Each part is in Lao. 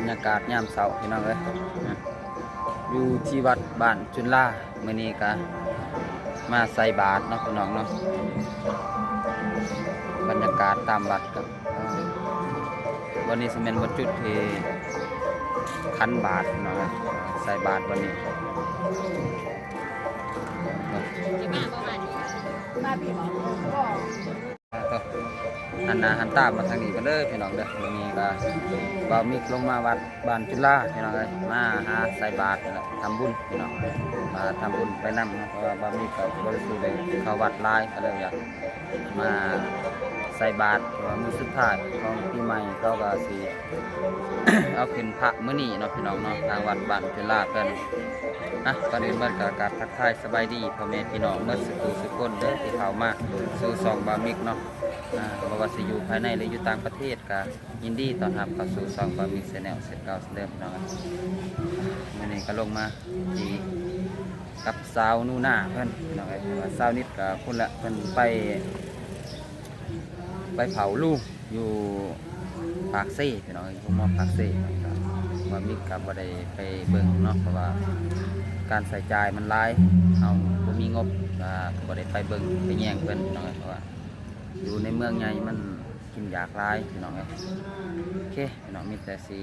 ບັນຍາກາດຍາມເຊົ້າພີ່ນ້ອງເອີຍ ຢູ່ທີ່ວັດບ້ານຈຸນລາ ມື້ນີ້ກະມາໃສ່ບາດເນາະພີ່ນ້ອງເນາະ ບັນຍາກາດຕາມວັດກະ ເອີ ບ່ອນນີ້ຊິແມ່ນບ່ອນຈຸດທີ່ຂັນບາດພີ່ນ້ອງເອີຍ ໃສ່ບາດບ່ອນນີ້ ມາພີ່ບໍ່? ມາພີ່ບໍ່? ກໍຫັນໜ້າຫັນຕາມາທາງນີ້ກັນເດີພີ່ນ້ອງເດີ ມື້ນີ້ກໍບ່າວມິກລົງມາວັດບ້ານຈຸລາພີ່ນ້ອງເອີຍ ມາຫາໃສ່ບາດນີ້ແຫຼະ ທຳບຸນພີ່ນ້ອງ ມາທຳບຸນໄປນຳ ເພາະວ່າບ່າວມິກກໍບໍ່ໄດ້ສູ່ໄດ້ເຂົ້າວັດຫຼາຍ ກໍເລີຍຢາກມາໃສ່ບາດ ເພາະວ່າມື້ສຸດທ້າຍຂອງປີໃໝ່ ເຂົາກໍຊິ ເອົາຂຶ້ນພະມື້ນີ້ເນາະພີ່ນ້ອງເນາະ ທາງວັດບ້ານຈຸລາເພິ່ນ ອ່ະ ກ່ອນອື່ນເໝິດກໍກາບທັກທາຍສະບາຍດີພໍ່ແມ່ພີ່ນ້ອງເໝິດສູ່ຜູ້ສູ່ຄົນເດີ ທີ່ເຂົ້າມາສູ່ຊ່ອງບ່າວມິກເນາະ ອ່າ ບໍ່ວ່າຊິຢູ່ພາຍໃນ ຫຼື ຢູ່ຕ່າງປະເທດ ກໍຍິນດີຕ້ອນຮັບເຂົ້າສູ່ຊ່ອງບ່າວມິກແຊນແນວເຊັ່ນເກົ່າເດີພີ່ນ້ອງ. ມື້ນີ້ກໍລົງມາທີ່ກັບສາວໜູນາເພິ່ນພີ່ນ້ອງເອີຍ ວ່າສາວນິດກໍພຸ້ນລະ ເພິ່ນໄປ ໄປເຝົ້າລູກຢູ່ປາກເຊພີ່ນ້ອງເອີຍ ຢູ່ໂຮງໝໍປາກເຊ ກໍບ່າວມິກກໍບໍ່ໄດ້ໄປເບິ່ງເນາະ ເພາະວ່າການໃຊ້ຈ່າຍມັນຫຼາຍ ເຮົາບໍ່ມີງົບ ກໍບໍ່ໄດ້ໄປເບິ່ງໄປແຍງເພິ່ນພີ່ນ້ອງເອີຍ ເພາະວ່າຢູ່ໃນເມືອງໃຫຍ່ມັນກິນຢາກຫຼາຍພີ່ນ້ອງເອີຍ. ໂອເຄພີ່ນ້ອງ ມີແຕ່ຊິ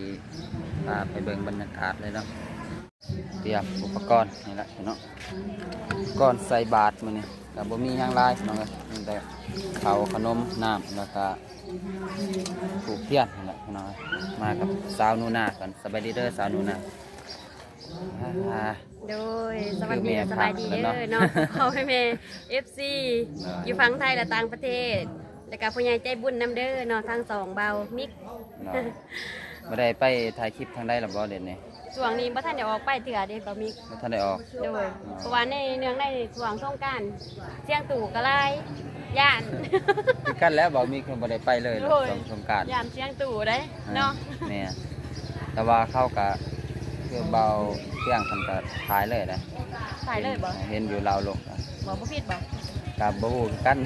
ພາໄປເບິ່ງບັນຍາກາດເລີຍເນາະ. ຕຽມອຸປະກອນນີ້ແຫຼະເນາະ ກ່ອນໃສ່ບາດມື້ນີ້ກໍບໍ່ມີຫຍັງຫຼາຍພີ່ນ້ອງເອີຍ ມີແຕ່ເຂົ້າ ຂະໜົມ ນ້ຳ ແລ້ວກໍທູບທຽນນີ້ແຫຼະພີ່ນ້ອງເອີຍ. ມາກັບສາວໜູນາກ່ອນ ສະບາຍດີເດີສາວໜູນາ. ໂດຍ ສະຫວັດດີ ສະບາຍດີເດີເນາະ ພໍ່ແມ່ເອັຟຊີ ຢູ່ຝັ່ງໄທ ແລະ ຕ່າງປະເທດ ແລ້ວກໍຜູ້ໃຫຍ່ໃຈບຸນນຳເດີເນາະ ທັງສອງບ່າວມິກ. ບໍ່ໄດ້ໄປຖ່າຍຄລິບທາງໃດລະບໍ່ດຽວນີ້? ຊ່ວງນີ້ບໍ່ທັນໄດ້ອອກໄປເທື່ອເດ້ບ່າວມິກ ບໍ່ທັນໄດ້ອອກ. ໂດຍ ເພາະວ່າໃນເນື່ອງໃນຊ່ວງສົງການ ສຽງຕູ້ກໍຫຼາຍ ຢ້ານ ຄືກັນແຫຼະ ບ່າວມິກຍັງບໍ່ໄດ້ໄປເລີຍ ໂດຍ ຊ່ວງສົງການ ຢ້ານສຽງຕູ້ເດ້ເນາະ. ແມ່ນ ແຕ່ວ່າເຂົາກໍ ຄືບ່າວເພຍງເພິ່ນກໍຖ່າຍເລີຍເດ້. ຖ່າຍເລີຍບໍ່? ເຫັນຢູ່ລາວລົງ ບໍ່ ບໍ່ຜິດບໍ່? ກໍບໍ່ຮູ້ຄືກັນ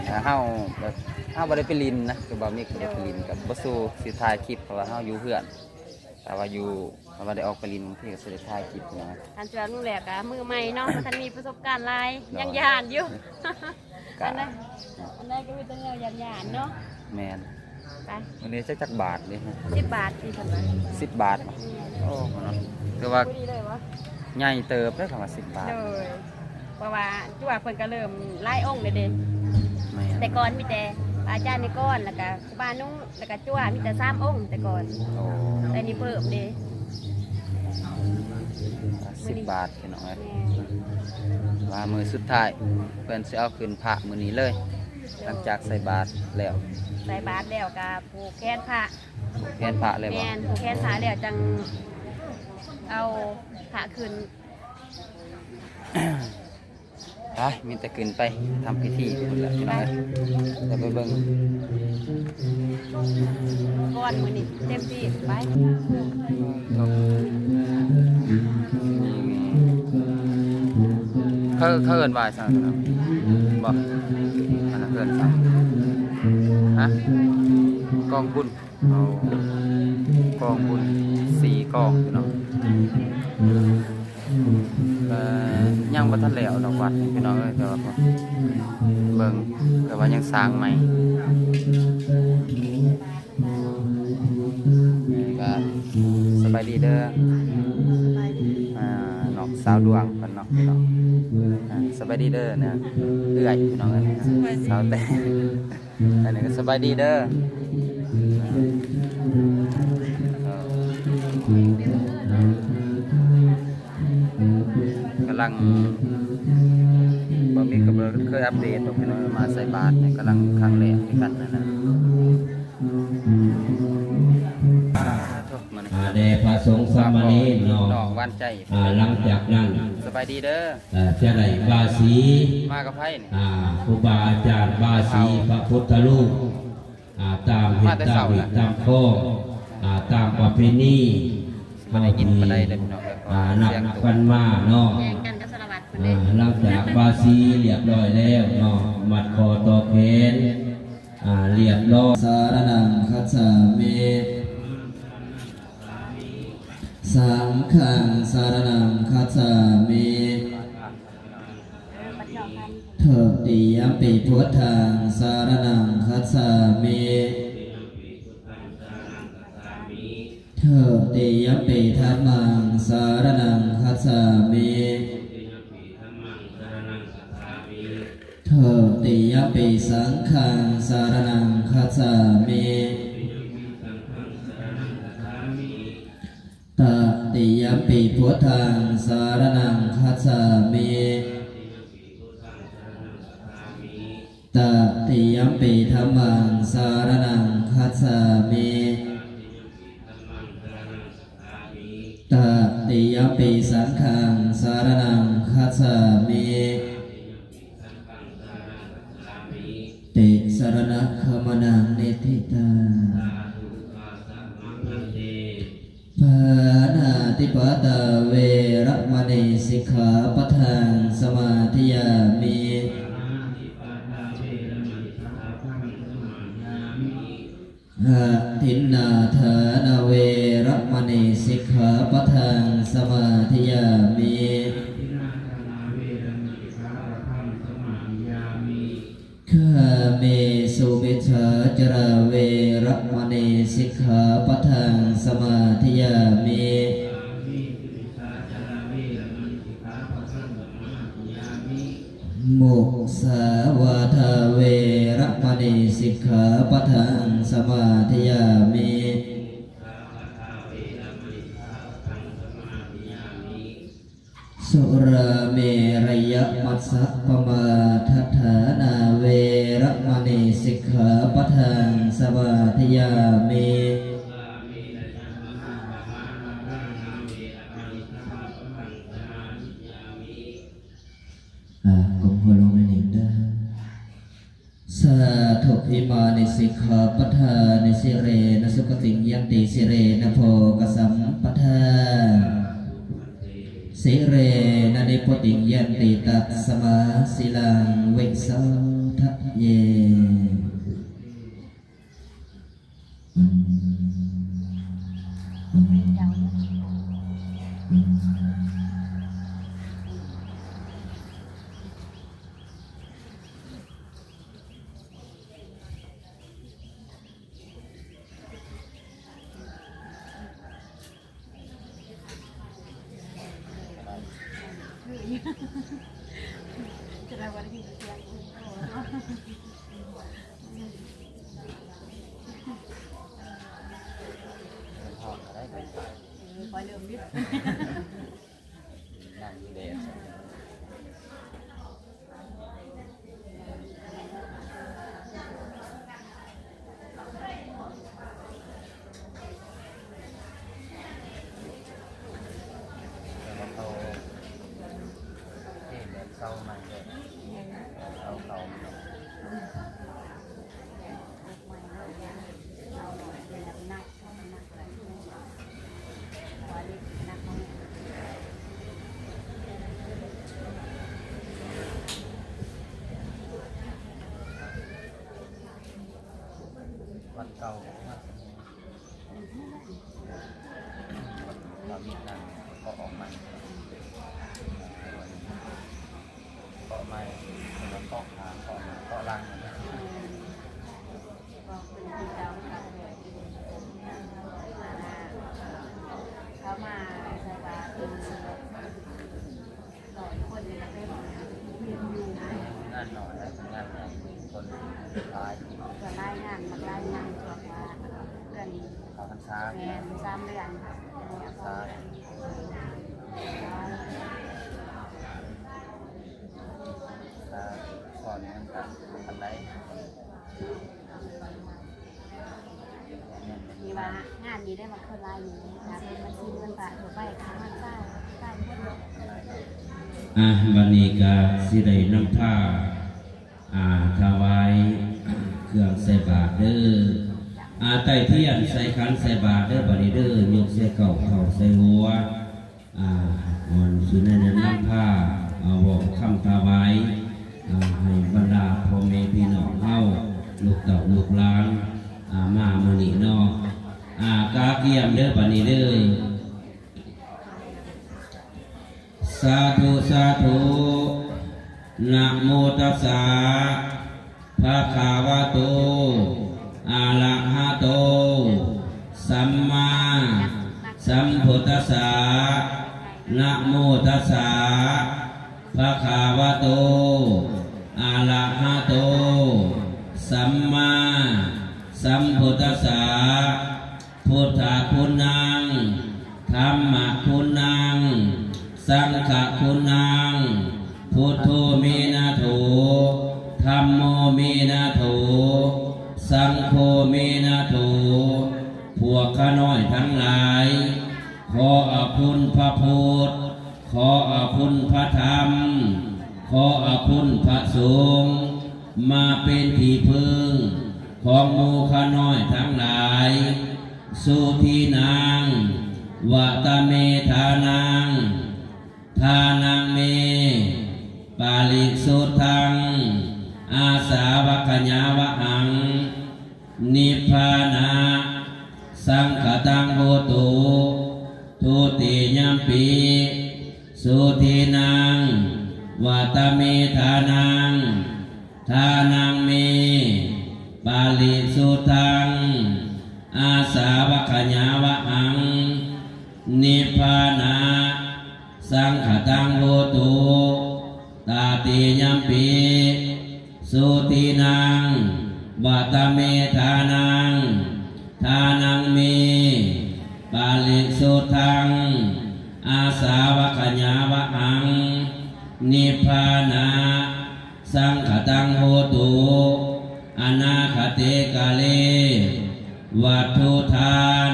ໂດຍ ເຮົາແບບ ເຮົາບໍ່ໄດ້ໄປຫຼິ້ນນະ ຄືບ່າວມິກບໍ່ໄດ້ໄປຫຼິ້ນ ກໍບໍ່ສູ້ຊິຖ່າຍຄລິບ ເພາະວ່າເຮົາຢູ່ເຮືອນ ຖ້າວ່າຢູ່ ຖ້າວ່າໄດ້ອອກໄປຫຼິ້ນ ບາງທີກໍຊິໄດ້ຖ່າຍຄລິບນະ. ຄັນຊິວ່າໜູແຫຼະກໍມືໃໝ່ເນາະ ບໍ່ທັນມີປະສົບການຫຼາຍ ຍັງຢ້ານຢູ່ ກະ ອັນໃດ ອັນໃດກໍມີແຕ່ແນວຢ້ານໆເນາະ. ແມ່ນ ໄປ ມື້ນີ້ຈັກ ຈັກບາດເດ້? ສິບບາດຕິເພິ່ນວ່າ. ສິບບາດ ໂອ້ ເນາະ ຖືວ່າ ພໍດີເລີຍວະ ໃຫຍ່ເຕີບເດ້ ຄຳວ່າສິບບາດ. ໂດຍ ເພາະວ່າຈົວເພິ່ນກໍເລີ່ມຫຼາຍອົງແລ້ວເດ້. ແມ່ນ ແຕ່ກ່ອນມີແຕ່ອາຈານນິກອນ ແລ້ວກໍຄູບານຸ ແລ້ວກໍຈົວມີແຕ່ສາມອົງແຕ່ກ່ອນ. ໂອ້ ແຕ່ນີ້ເພີ່ມເດ້ ສິບບາດ ພີ່ນ້ອງເອີຍ. ແມ່ນ ວ່າມື້ສຸດທ້າຍເພິ່ນຊິເອົາຂຶ້ນພະມື້ນີ້ເລີຍ ຫຼັງຈາກໃສ່ບາດແລ້ວ. ໃສ່ບາດແລ້ວກໍຜູກແຂນພະ ຜູກແຂນພະເລີຍບໍ່? ແມ່ນ ຜູກແຂນພະແລ້ວຈັ່ງເອົາພະຂຶ້ນ. ໄປ ມີແຕ່ຂຶ້ນໄປທຳພິທີພຸ້ນແຫຼະພີ່ນ້ອງເອີຍ. ດຽວໄປເບິ່ງກ່ອນ ມື້ນີ້ເຕັມທີ່ໄປ. ເຂົາ ເຂົາເອີ້ນວ່າຫຍັງຊັ້ນນະ? ບໍ່ ອັນນັ້ນເອີ້ນຫຍັງ? ຮະ? ກອງບຸນ. ເອົາກອງບຸນສີ່ກອງພີ່ນ້ອງ. ເອີ ຍັງບໍ່ທັນແລ້ວດອກວັດນີ້ພີ່ນ້ອງເອີຍ ແຕ່ວ່າເບິ່ງ ແຕ່ວ່າຍັງສ້າງໃໝ່. ກໍສະບາຍດີເດີ ອ່າ ນ້ອງສາວດວງເພິ່ນເນາະພີ່ນ້ອງ. ອ່າ ສະບາຍດີເດີນະ ເອື້ອຍພີ່ນ້ອງເອີຍ ສາວແຕ້. ອັນນີ້ກໍສະບາຍດີເດີ ກຳລັງ ບໍ່ມີ ກໍບໍ່ເຄີຍອັບເດດດອກພີ່ນ້ອງ ມາໃສ່ບາດນີ້ກຳລັງຄັ້ງແລກຄືກັນຫັ້ນນະ. ອ່າ ແດ່ພະສົງສາມະເນນເນາະ ນ້ອງຫວານໃຈ ອ່າ ຫຼັງຈາກນັ້ນ ສະບາຍດີເດີ ເອີ ຈະໄດ້ບາສີ ມາກັບໃຜນີ້? ອ່າ ຄູບາອາຈານບາສີພະພຸດທະຮູບ ອ່າ ຕາມຮີດຕາມຮີດຕາມຄອງ ອ່າ ຕາມປະເພນີ ບໍ່ໄດ້ຍິນປານໃດເດີພີ່ນ້ອງເອີຍ ອ່າ ນັບກັນມາເນາະ ແຂ່ງກັນກັບສາລະວັດພຸ້ນເດ້. ອ່າ ຫຼັງຈາກບາສີລຽບຮ້ອຍແລ້ວເນາະ ມັດຂໍ້ຕໍ່ແຂນ ອ່າ ລຽບຮ້ອຍ. ສາລະນັງຄັດສາມິ. ສັງຄັງສະລະນັງຄັດສາມິ ທຸຕິຍຳປິ ພຸດທັງສະລະນັງຄັດສາມິ ທຸຕິຍຳປິ ທຳມັງສະລະນັງຄັດສາມິ ທຸຕິຍຳປິ ສັງຄັງສະລະນັງຄັດສາມິ ຕະຕິຍมปิ พุทธัง สรณัง คัจฉามิ ตะติยมปิ ธัมมัง สรณัง คัจฉามิ ตะติยมปิ สังฆัง สรณัง คัจฉามิ ติสรณะขมนัง นิฏฐิตัง ปาณาติปาตา เวระมะนิ สิกขาปะทัง สมาธิยามิ อะทินนาทานา เวระมะนิ สิกขาปะทัง สมาธิยามิ กาเมสุมิจฉาจารา เวระมะนิ สิกขาปะทัง สมาธิยามิ มุสาวาทา เวระมะนิ สิกขาปะทัง สมาธิยามิ สุราเมรยมัจจปมาทัฏฐานา เวระมะนิ สิกขาปะทัง สมาธิยามิ ອ່າ ກົ້ມຫົວລົງໜ້ອຍໜຶ່ງເດີ້. ສາທຸ ອິມານິ ສິກຂາປະທານິ ສິເຣນະ ສຸຄະຕິງ ຍັນຕິ ສິເຣນະ ໂພກະສຳປະທາ ສິເຣນະ ນິບພຸຕິງ ຍັນຕິ ຕັດສະມາ ສິລັງ ວິສາທະເຍ. ຈະໄດ້ບໍ່ໄດ້ຍິນສຽງ ເອີ ຄ່ອຍເລີ່ມນິດ ນັ່ງແດດ. ແຕ່ວ່າເຂົາເຮັດແບບເຊົາໃໝ່ເດ້ ເຊົາເກົ່າມັນເນາະ. ວັດເກົ່າ ວັດເກົ່າ ເຮັດນັ້ນກໍອອກໃໝ່ ເກາະໃໝ່ ເກາະຂາ ເກາະ ເກາະຫຼັງ. ເຂົ້າມາໃສ່ບາດ ຮ້ອຍຄົນນີ້ກໍເຕັມຢູ່. ງານໜ້ອຍ ງານໃຫຍ່ຄົນຫຼາຍ ສ່ວນຫຼາຍງານ ບັກຫຼາຍງານ ຊ່ວງວ່າເດືອນ ເຂົ້າພັນສາ ແມ່ນ ສາມເດືອນ ເຂົ້າພັນສາ ສາ ກ່ອນນັ້ນກໍປານໃດ. ທີ່ວ່າງານນີ້ໄດ້ມາຄົນຫຼາຍຢູ່ ຕາມເປັນບັນຊີເງິນພະທົ່ວໄປ ປະມານຊາວ ຊາວຄົນ. ອ່າ ບັດນີ້ກໍຊິໄດ້ນຳພາ ອ່າ ຖວາຍເຄື່ອງໃສ່ບາດເດີ້ ອ່າ ໄຕ້ທຽນໃສ່ຂັນໃສ່ບາດເດີ້ ບັດນີ້ເດີ້ ຍົກໃສ່ເກົ້າ ເຂົ້າໃສ່ຫົວ. ອ່າ ກ່ອນຊິແນະນຳພາ ອ່າ ເວົ້າຄຳຖວາຍ ອ່າ ໃຫ້ບັນດາພໍ່ແມ່ພີ່ນ້ອງເຮົາ ລູກເຕົ້າລູກຫຼານ ອ່າ ມາມື້ນີ້ເນາະ ອ່າ ກະກຽມເດີ້ ບັດນີ້ເດີ້. ສາທຸ ສາທຸ ນະໂມຕັດສະ ພະຄະວະໂຕ ອະລະຫະໂຕ ສຳມາສຳພຸດທັດສະ ນະໂມຕັດສະ ພະຄະວະໂຕ ອະລະຫະໂຕ ສຳມາສຳພຸດທັດສະ ພຸດທະຄຸນນັງ ທຳມະຄຸນນັງ ສັງຄະຄຸນນັງ ພຸດໂທ ເມນະໂທ ທຳໂມ ເມນະໂທ ສັງໂຄ ເມນະໂທ. ພວກຂ້ານ້ອຍທັງຫຼາຍ ຂໍເອົາຄຸນພະພຸດ ຂໍເອົາຄຸນພະທຳ ຂໍເອົາຄຸນພະສົງ ມາເປັນທີ່ເພິ່ງຂອງໝູ່ຂ້ານ້ອຍທັງຫຼາຍ. ສຸທິນັງ ວະຕະເມ ທານັງ ທານັງເມ ປະລິສຸດທັງ ອາສາວະຂະຍາວະຫັງ ນິບພານະ ສັງຄະຕັງ ໂຫຕຸ ທຸຕິຍຳປິ ສຸທິນັງ ວະຕະເມ ທານັງ ທານັງເມ ປະລິສຸດທັງ ອາສາວະຂະຍາວະຫັງ ນິບພານະ ສັງຄະຕັງ ໂຫຕຸ ຕະຕິຍຳປິ ສຸທິນັງ ວະຕະເມ ທານັງ ທານັງເມ ປະລິສຸດທັງ ອາສາວະຂະຍາວະຫັງ ນິບພານະ ສັງຄະຕັງ ໂຫຕຸ ອະນາຄະເຕ ກາເລ ວັດຖຸທານ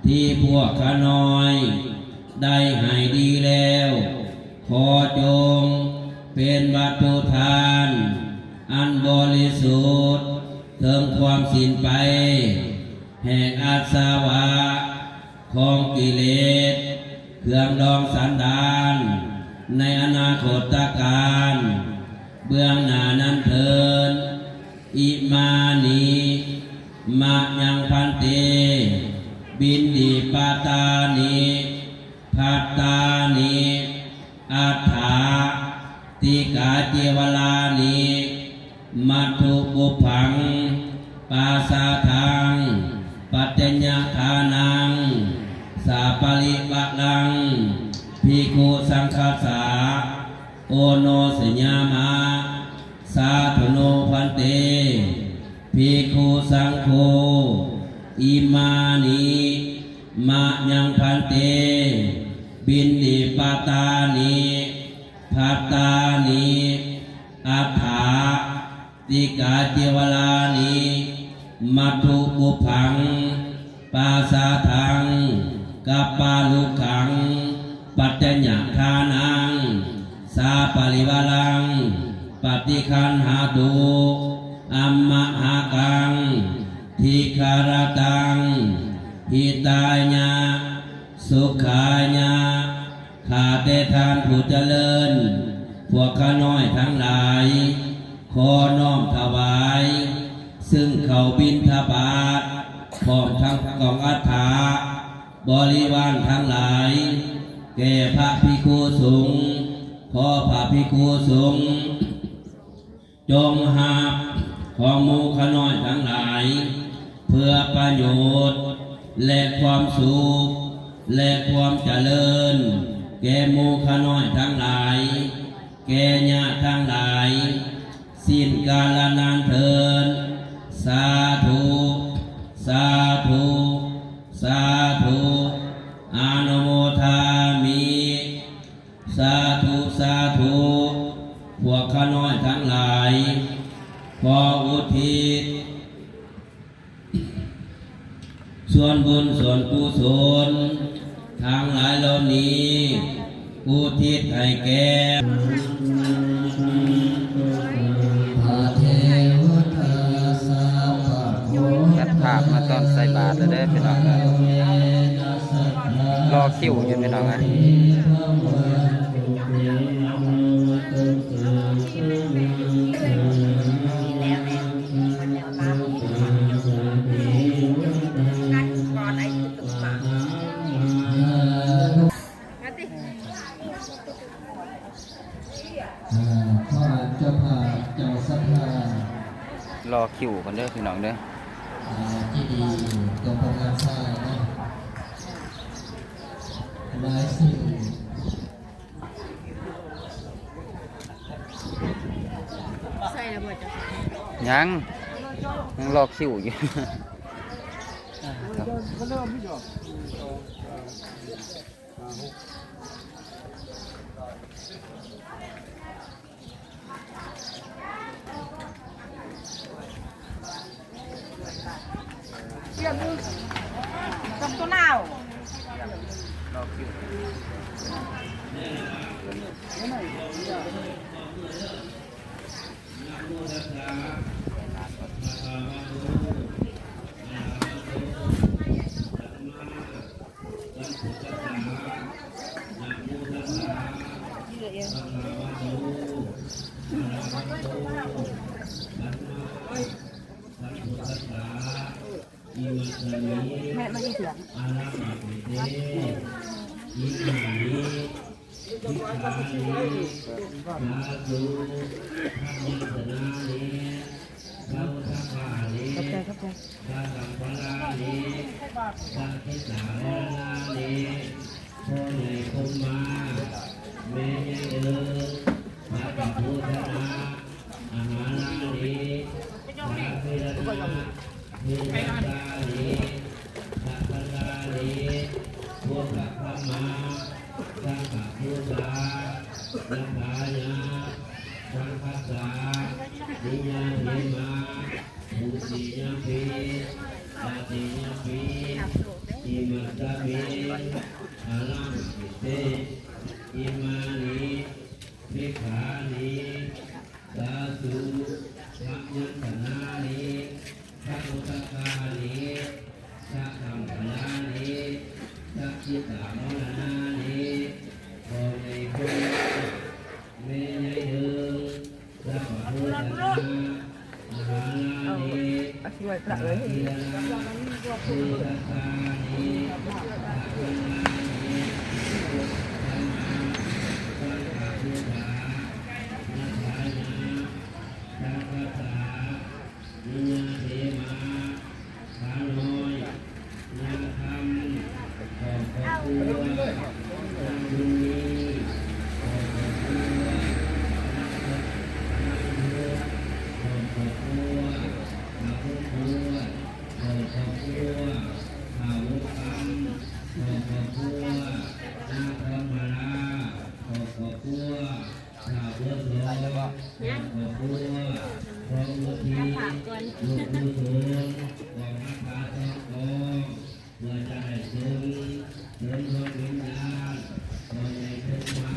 ທີ່ພວກຂ້ານ້ອຍໄດ້ໃຫ້ດີແລ້ວ ຂໍຈົ່ງເປັນວັດຖຸທານອັນບໍລິສຸດເຖິງຄວາມສິ້ນໄປແຫ່ງອາສະວະ ຂອງກິເລດ ເຄື່ອງດອງສັນດານ ໃນອະນາຄົດຕະການເບື້ອງໜ້ານັ້ນເທີນ. ອິມານິ ມະຍັງ ພັນເຕ ບິນດີປະຕານິ ພັດຕານິ ອັດຖາ ຕິກາ ເຈວະລານິ ມັດຖຸ ປຸບພັງ ປາສາທັງ ປັດຈະຍະທານັງ ສາປະລິວາລັງ ພິກຂຸ ສັງຄັດສາ ໂອໂນ ສະຍາມະ ສາທຸໂນ ພັນເຕ ພິກຂຸ ສັງໂຄ ອິມານິ ມະຍັງ ພັນເຕ ບິນດີປະຕານິ ພັດຕານິ ອັດຖາ ຕິກາ ເຈວະລານິ ມັດຖຸ ປຸບພັງ ປາສາທັງ ກັບປາລຸກຂັງ ປັດຈະຍະທານັງ ສາປະລິວາລັງ ປະຕິຄັນຫາຕຸ ອັມມະຫະກັງ ທິຄາລະຕັງ ຫິຕາຍະ ສຸຂາຍະ. ຂ້າແຕ່ທ່ານຜູ້ຈະເລີນ, ພວກຂ້ານ້ອຍທັງຫຼາຍ ຂໍນ້ອມຖວາຍ ຊຶ່ງເຂົ້າບິນທະບາດ ພ້ອມທັງກອງອັດຖະ ບໍລິວານທັງຫຼາຍ ແກ່ພະພິກຂຸສົງ. ຂໍພະພິກຂຸສົງ ຈົ່ງຮັບຂອງໝູ່ຂ້ານ້ອຍທັງຫຼາຍ ເພື່ອປະໂຫຍດ ແລະ ຄວາມສຸກ ແລະ ຄວາມຈະເລີນ ແກ່ໝູ່ຂ້ານ້ອຍທັງຫຼາຍ ແກ່ຍາດທັງຫຼາຍ ສິ້ນກາລະນານເທີນ. ສາທຸ ສາທຸ ສາທຸ ອະນຸໂມທາມິ. ສາທຸ ສາທຸ ພວກຂ້ານ້ອຍທັງຫຼາຍ ຂໍອຸທິດສ່ວນບຸນສ່ວນກຸສົນທັງຫຼາຍເຫຼົ່ານີ້ ອຸທິດໃຫ້ແກ່ ຈັດພາບມາຕອນໃສ່ບາດແລ້ວເດີພີ່ນ້ອງເອີຍ. ລໍຄິວຢູ່ພີ່ນ້ອງເອີຍ. ມາຕິ. ອ່າ ຂໍເຈົ້າພາບເຈົ້າສັດທາ ລໍຄິວກັນເດີພີ່ນ້ອງເດີ ອ່າ ເຈດີ ຕົງປະທານຊາຍເນາະ ລາຍຊື່ ໃສ່ແລ້ວບໍ່ເຈົ້າ? ຍັງ ຍັງລໍຄິວຢູ່. ແມ່ນ ມາອີກເທື່ອ ຂອບໃຈ ຂອບໃຈ. ພໍ່ໃຫຍ່ຄົມມາ ແມ່ໃຫຍ່ເອີ່ງ ພະກະໂພຊະນະ ອາຫາລານິ ສາທິລະນະ ເພສັດຊານິ ສັດພັນດານິ ພຸດທະທຳມະ ສັງຄະປູຊາ ນະທາຍະ ສັງຄັດສາ ນິຍາເຖມາ ທຸຕິຍຳປີ ຕະຕິຍຳປີ ອິມັດສະມິງ ອາລາມະຫິເຕ ອິມານິ ສິກຂານິ ສາທຸ ພະຍັນຕະນານິ ພະໂອຕະການິ ສະກຳພະລານິ ສະຈິຕາມໍລະນານິ ພໍ່ໃຫຍ່ຄົນ ແມ່ໃຫຍ່ເອີ່ງ ສະພະໂພຊະນາ ມະຫາລານິ ສາທິລະນະ ເພສັດຊານິ ສະພັນດານິ ພຸດທະທຳມະ ສັງຄະປູຊາ ນະທາຍະ ສັງຄັດສາ ນິຍາເຖມາ ຂ້ານ້ອຍ ນາຄຳ ຂອບພະຄຸນ ນາບຸນມີ ຂອບພະຄຸນ ນາ ນາບຸນ ຂອບພະຄຸນ ນາບຸນ ຂອບພະຄຸນ ນາບຸນຄຳ ຂອບພະຄຸນ ນາຄຳມາລາ ຂອບພະຄຸນ. ຂ້າພະເຈົ້າ ຂອບພະຄຸນ ຂອງອຸທິດ ບຸນກຸສົນ ຂອງຮັກສາສອງກອງ ເພື່ອຈະໄດ້ສົ່ງເສີມດວງວິນຍານ ພໍ່ໃຫຍ່ຄົມມາ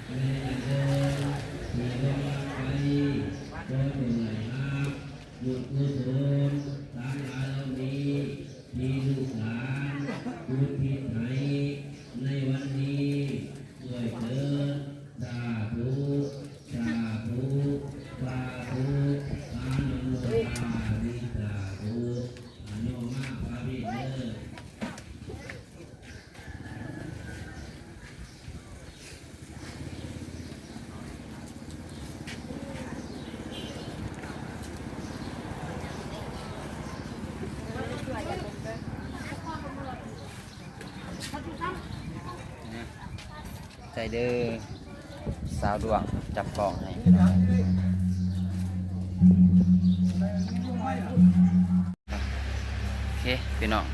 ແມ່ຍາເດີນ ທີ່ລ່ວງລັບໄປ ຂໍຈົ່ງໄດ້ຮັບບຸນກຸສົນ ທັງຫຼາຍເຫຼົ່ານີ້ ທີ່ລູກຫຼານອຸທິດໃຫ້ໃນວັນນີ້ ດ້ວຍເທີນ ສາທຸ ສາທຸ ສາທຸ ອະນຸໂມທາມິ ສາທຸ ອະນຸໂມທາມິເດີ. ໃຈເດີ ສາວດວງຈັບກ້ອງໃຫ້. ໂອເຄພີ່ນ້ອງ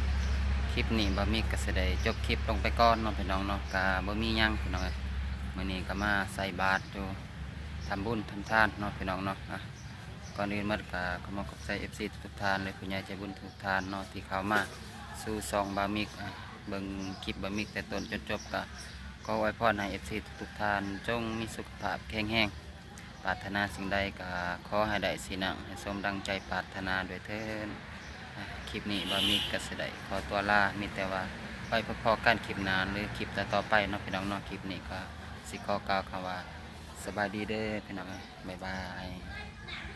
ຄລິບນີ້ບ່າວມິກກໍຊິໄດ້ຈົບຄລິບລົງໄປກ່ອນເນາະພີ່ນ້ອງເນາະ ກໍບໍ່ມີຫຍັງພີ່ນ້ອງເອີຍ. ມື້ນີ້ກໍມາໃສ່ບາດຢູ່ ທຳບຸນທຳທານເນາະພີ່ນ້ອງເນາະ. ອາ ກ່ອນອື່ນໝົດກໍຂໍຂອບໃຈເອັຟຊີທຸກໆທ່ານ ແລະ ຜູ້ໃຫຍ່ໃຈບຸນທຸກໆທ່ານເນາະ ທີ່ເຂົ້າມາສູ່ຊ່ອງບ່າວມິກ ອາ ເບິ່ງຄລິບບ່າວມິກແຕ່ຕົ້ນຈົນຈົບ. ກໍຂໍອວຍພອນໃຫ້ເອັຟຊີທຸກໆທ່ານ ຈົ່ງມີສຸຂະພາບແຂງແຮງ ປາດຖະໜາສິ່ງໃດກໍຂໍໃຫ້ໄດ້ ຊິນັ່ງໃຫ້ສົມດັ່ງໃຈປາດຖະໜາດ້ວຍເທີ້ນ. ອາ ຄລິບນີ້ບ່າວມິກກໍຊິໄດ້ຂໍຕົວລາ ມີແຕ່ວ່າໄປພົບກັນຄລິບໜ້າ ຫຼື ຄລິບຕໍ່ໆໄປເນາະພີ່ນ້ອງເນາະ. ຄລິບນີ້ກໍຊິຂໍກ່າວຄຳວ່າ ສະບາຍດີເດີພີ່ນ້ອງເອີຍ ບາຍບາຍ.